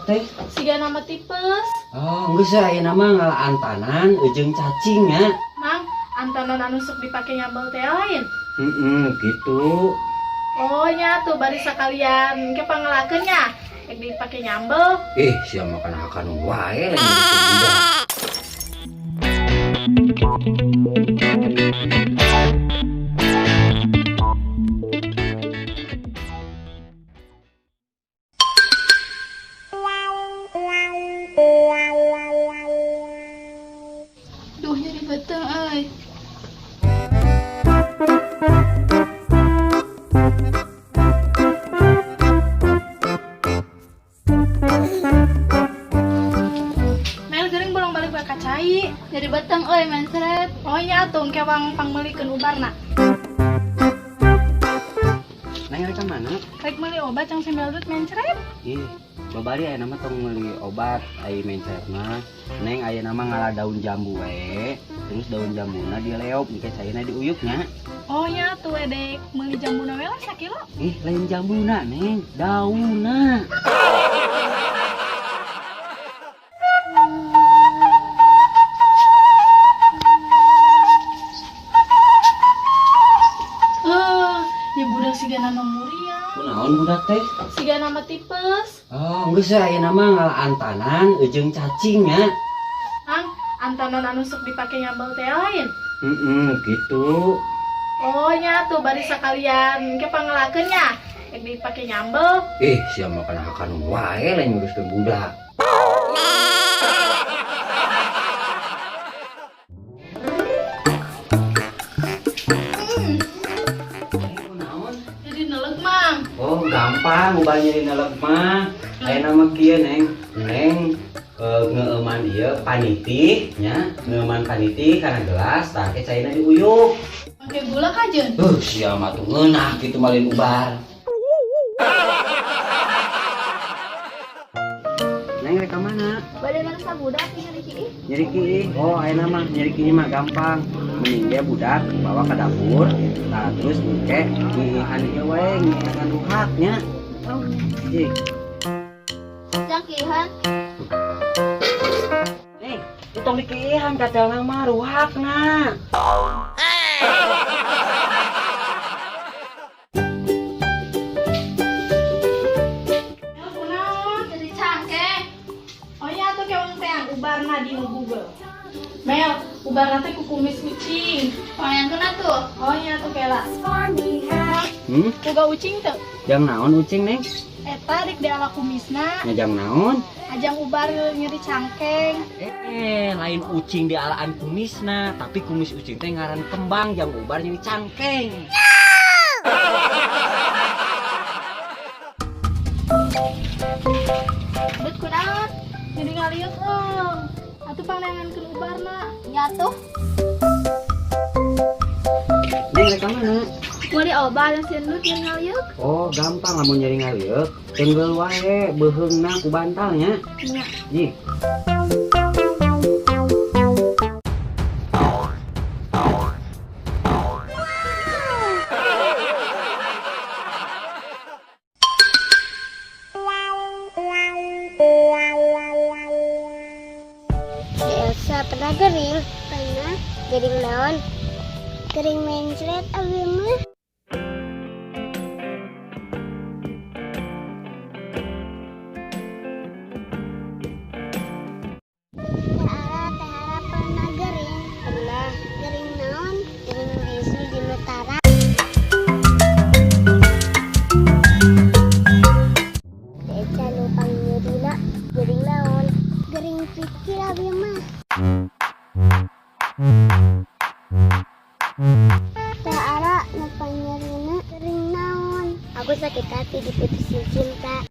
teh? Siga nama tipes. Oh, geus aya nama ngala antanan ujung cacing nya. Mang, antanan anu sok dipake nyambel teh lain. Heeh, gitu. Oh nya tuh bari sakalian ke pangelakeun nya. Rek dipake nyambel. Ih, sia makan hakan wae lain gitu budak. Duh nyeri beuteung euy. Mel geuring bolong balik bae ka cai. Nyeri beuteung euy mencret. Oh nya atuh engke wang pangmeulikeun ubarna. Neng rek ka mana? Rek meuli obat cang si Meldut mencret. Ih, babari aya nama tong meuli obat ai mencret mah. Neng aya nama ngala daun jambu we. Terus daun jambuna dileop engke caina diuyuk nya. Oh nya tuh edek meuli jambuna we lah sakilo. Ih, lain jambuna, Neng, daunna. Ya budak siga nama muria. Kunaon budak teh? Siga nama tipes. Oh, geus aya nama ngala antanan ujung cacing nya. Mang, antanan anu sok dipake nyambel teh lain. Heeh, gitu. Oh nya tuh bari sakalian ke pangelakeun nya. Rek dipake nyambel. Ih, sia makan hakan wae lain nguruskeun budak. Kunaon? Jadi neleg mang. Oh, gampang ubah nyeri neleg mah. Aya nama kieu, Neng. Neng ngeueuman ieu paniti nya, ngeueuman paniti kana gelas tah ke caina diuyuk. Pake gula kajeun. Sia mah tuh ngeunah kitu malin ubar. Neng rek ka mana? Bade marasa budak nyeri kiih. Nyeri kiih. Oh, aya nama nyeri kiih mah gampang. Mending dia budak bawa ke dapur. Nah, terus engke ngiihan ieu wae, ngiihan ruhak nya. Oh, Ih. jang kiihan. Nih, itong dikiihan katelna mah ruhakna. Mel kunaon? Nyeri cangkeng. Oh nya tuh kewang teang ubarna di nu Google. Mel, ubarna teh ku kumis ucing. Pangayangkeun atuh. Oh nya tuh kela. Hmm, Boga ucing teu? jang naon ucing, Neng? Eta rek diala kumisna, Nya jang naon? ajang ubar nyeri cangkeng. Lain ucing dialaan kumisna, tapi kumis ucing teh ngaran kembang jang ubar nyeri cangkeng. Bet kunaon? Nyeri ngaliuk eung. Atuh pangneangankeun ubarna. Nya atuh. Neng rek ka mana? Meuli obat yang sieun nyeri ngaliuk. Oh, gampang lamun nyeri ngaliuk, tenggel wae beuheungna ku bantalnya. Nya. Ih. Elsa pernah gering? Pernah. Gering naon? Gering mencret abi mah. Teh Ara, Teh Ara pernah gering? Pernah. Gering naon? Gering bisul di Mutara. Teh Eca nu pangnyerina gering naon? Gering pikir abi mah. Teh Ara nu panyerina gering naon? Aku sakit hati diputusin cinta.